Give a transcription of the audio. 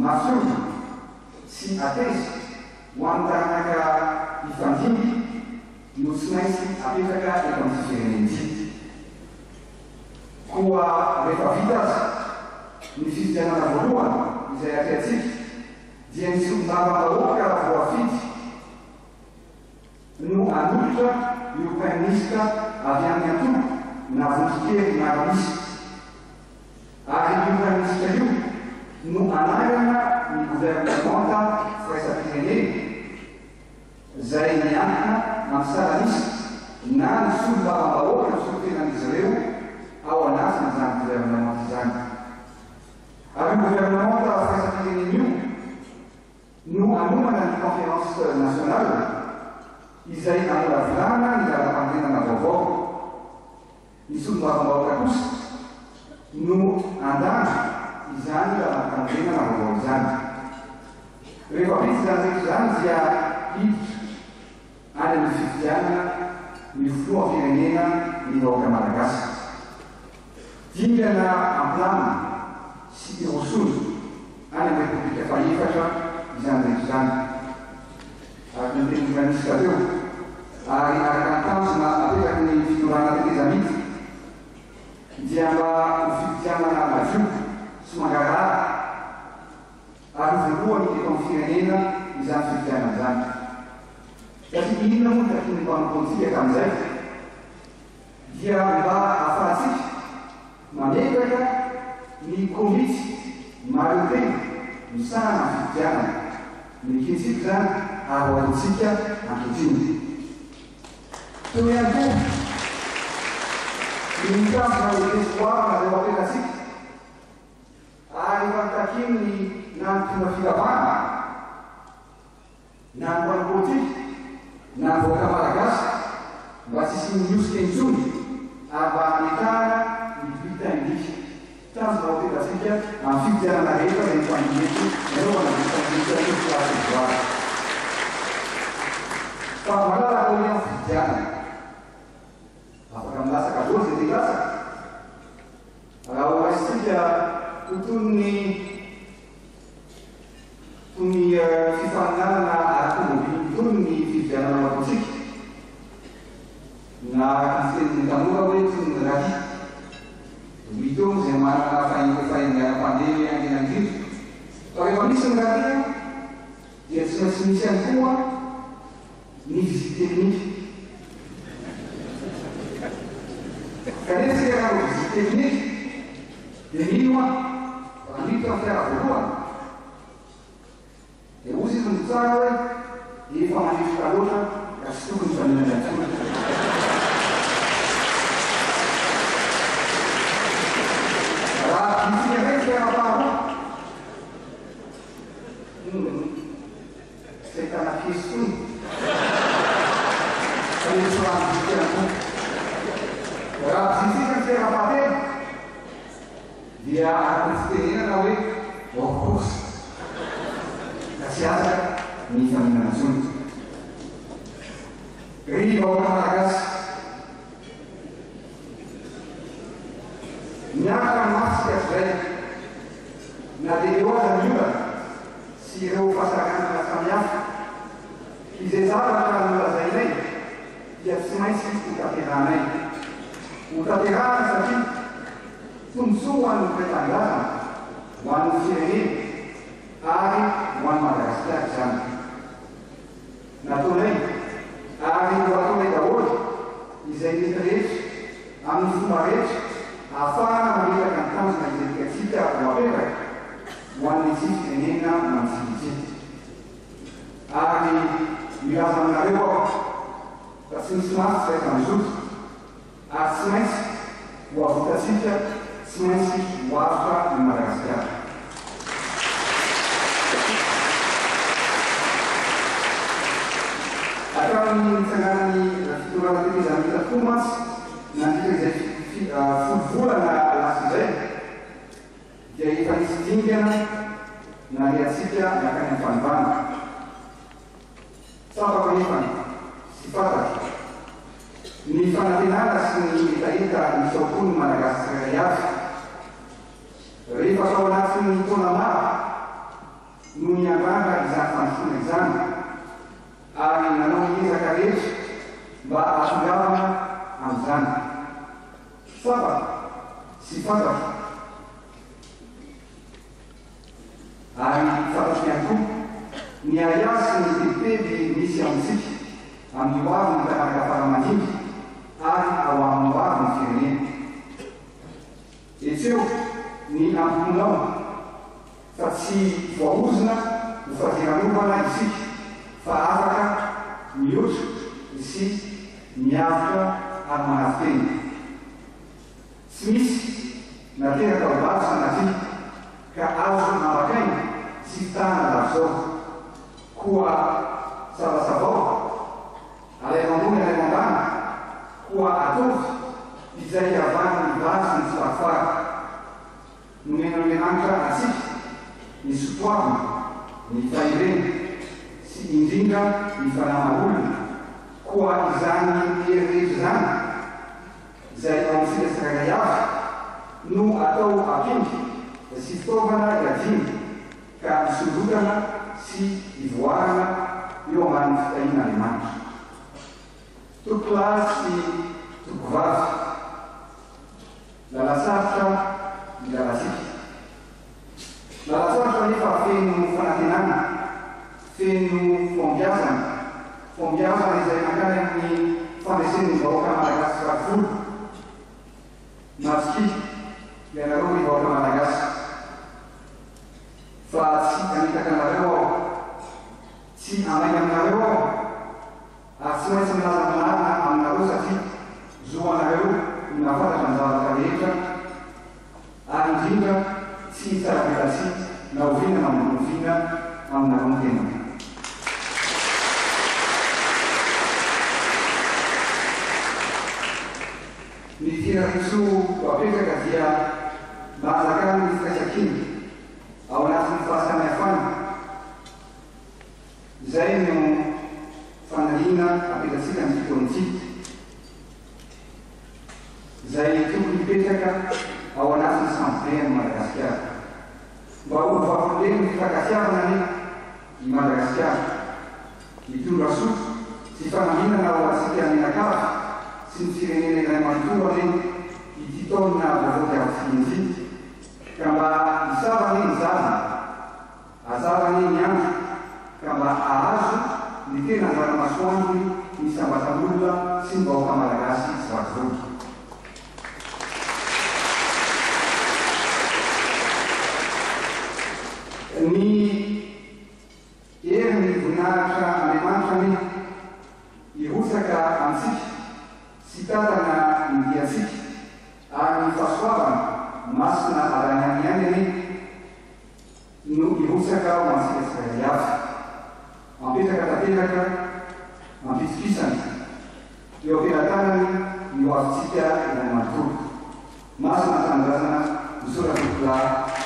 mafy orina sy ateza ho an'ny taranaka hifandimby no tsy maintsy apetraka eto amin'ity firenena ity. Koa rehefa vita aza ny fifidianana voalohany izay atrehantsika dia ny solombavambahoaka voafidy no hanolotra io Praiminisitra avy amin'ny antoko na vondron-kery maro an'isa. Ary io Praiminisitra io no hanangana ny governemanta firaisam-pirenena izay miankina amin'ny salan'isa na ny solombavambahoaka solontenan'izy ireo ao anatin'izany governemanta izany. Ary io governemanta firaisam-pirenena io no hanomana ny Conférence nationale izay hamolavolana ny lalampanorenana vaovao. Ny solombavambahoaka kosa no handany izany lalampanorenana vaovao izany. Rehefa vita izany rehetra izany dia hiditra any amin'ny fifidianana ny filoham-pirenena ny vahoaka malagasy. Dingana ampilamina sy irosoana any amin'ny Repoblika fahefatra izany rehetra izany, araka ny tenin'ny Praiminisitra teo, ary araka ny tanjona apetraky ny fitondrana tetezamita dia mba ho fifidianana madio sy mangarahara ary ho voalohany eto amin'ny firenena izany fifidianana izany. Satria inona moa no takian'ny mpanao politika tamin'izay? Dia mba ahafahantsika mametraka ny komity mahaleo-tena misahana ny fifidianana. Nekentsika izany ary ho ataontsika ankehitriny. Teo ihany koa ny tanjona lehibe sy goavana izay ho apetratsika ary efa notakian'ny na ny mpitondra fivavahana, Na ny mpanao politika na ny vahoaka malagasy mba tsy hisian'ny miosika intsony ary mba hametrahana ny bulletin unique. Tanjona ho apetratsika amin'ny fifidianana rehetra izay mifandimby eto nanaovana bulletin unique tompokolahy sy vovavy. Fa malalaka aorian'ny fifidianana. Afaka milatsaka daholo izay te hilatsaka. Raha ho raisintsika ho toy ny Toy ny fifaninanana ara-tômôbily itony ny fifidianana ho ataontsika, na araka ny fitenin'ny tanora hoe toy ny rallye. Ho hita eo izay manana fahainganam-pandeha haingana indrindra. Fa rehefa misy ny rallye dia tsy maintsy misy ihany koa ny visite technique. Kanefa isika raha hanao visite technique dia mino aho fa raha miditra ny fiara voalohany dia hozy izy mitsara hoe efa manetroka loatra ka tsy tokony hifaninana intsony. Raha bitsika indray ny fiara faharoa, hum. Tsy ahitana piesy intsony fa io tsy rano vitsy ihany koa. Raha bitsika ny fiara fahatelo dia araka ny fitenenana hoe hors course ka tsy afaka ny hifaninana intsony. Ry vahoaka malagasy, miaraka mafy isika hatrizay na dia eo aza ny olana. sy ireo fahasahiranana samihafa. Izay zavatra nolazainay dia tsy maintsy hotanterahanay. Hotanterahana satria tombontsoa ho an'ny mpiray tanindrazana, ho an'ny firenena ary ho an'i Madagasikara izany. Nataonay ary ho ataonay daholo izay mety rehetra amin'ny fomba rehetra ahafahana mametraka ny tanjona izay tiantsika ho apetraka ho an'ity firenena matsilo ity. Ary milaza aminareo aho fa tsy misy maty tsy raika mizotra. Ary tsy maintsy ho avotantsika, tsy maintsy ho avotra i Madagasikara. Hatramin'ny nitsanganan'ny fitondrana tetezamita tokoa mantsy nandritra izay folo volana lasa izay dia efa nisy dingana nalehantsika nankany amin'ny fanovana. Tsapako anefa sy fantatro ny fanantenana sy ny hetaheta misy ao am-pon'ny Malagasy tsirairay avy. Rehefa tao anatin'ny taona maro. no niandrandra izany fandrosoana izany ary nanao ny ezaka rehetra mba hahatongavana amin'izany. Tsapako sy fantatro ary fantatro ihany koa ny ahiahy sy ny tebiteby misy amintsika amin'ny ho avin'ny taranaka fara aman-dimby ary ao amin'ny ho avin'ny firenena. Etseo ny ampomonao fa tsy voaozona ho fadiranovana isika fa afaka mihoatra sy miavotra ary manavo-tena. Tsy misy nateraka ho bado sanatria ka azo ambakaina sy fitahana lavisao. Koa savasavao, alaivo ambony alaivo ambany, koa ataovy izay hihavan'ny vary sy ny tsifarifary. Nomen'Andriamanitra antsika ny sotoavina, ny fahendrena sy indrindra ny fanahy maha-olona, koa izany hery rehetra izany izay ao amintsika tsirairay avy no atao ampinga sy fitaovana iadiana ka hisondrotana sy hivoarana eo ambanin'ny fitahian'Andriamanitra. Tompokolahy sy tompokovavy, lalan-tsarotra ny lalantsika. Lalan-tsarotra nefa feno fanantenana, feno fahombiazana, fahombiazana izay mankany amin'ny fandresen'ny vahoaka malagasy vaky volo. Matokia ianareo ry vahoaka malagasy fa tsy hamitaka anareo aho, tsy hanainga aminareo aho ary tsy maintsy milaza ny marina aminareo satria zo anareo ny mahafantatra ny zavatra rehetra ary indrindra tsy hitsara-velatsihy na oviana na oviana aminareo ny tenako. Ny firariantsoa ho apetraka dia mba hanjakan'ny firaisankina ao anatin'ny fahasamihafana. Izay no faniriana apetratsika amin'ity taona ity, izay tokony hipetraka ao anatin'ny sambobe an'i Madagasikara. Mba ho vavolombelon'ny fifankatiavana anie i Madagasikara. Hitondra soa sy fanambinana ho antsika mianakavy sy ny firenena iray manontolo anie ity taona vaovao diavintsika ity, ka mba hisava anie ny zavona, hazava anie ny andro, ka mba hahazo ny tena anjara masoandrony ny isam-batan'olona sy ny vahoaka malagasy tsy vaky volo. Ny. Hery ny voninahitra Andriamanitra anie hirotsaka amintsika sy hitantana ny diantsika ary ny fahasoavana masina avy any aminy ihany anie no hirotsaka ho antsika tsirairay avy. Mampetraka tanteraka am-pitokisana eo am-pelatanany ny ho avintsika iray manontolo. Masina ny tanindrazana, misaotra tompokolahy.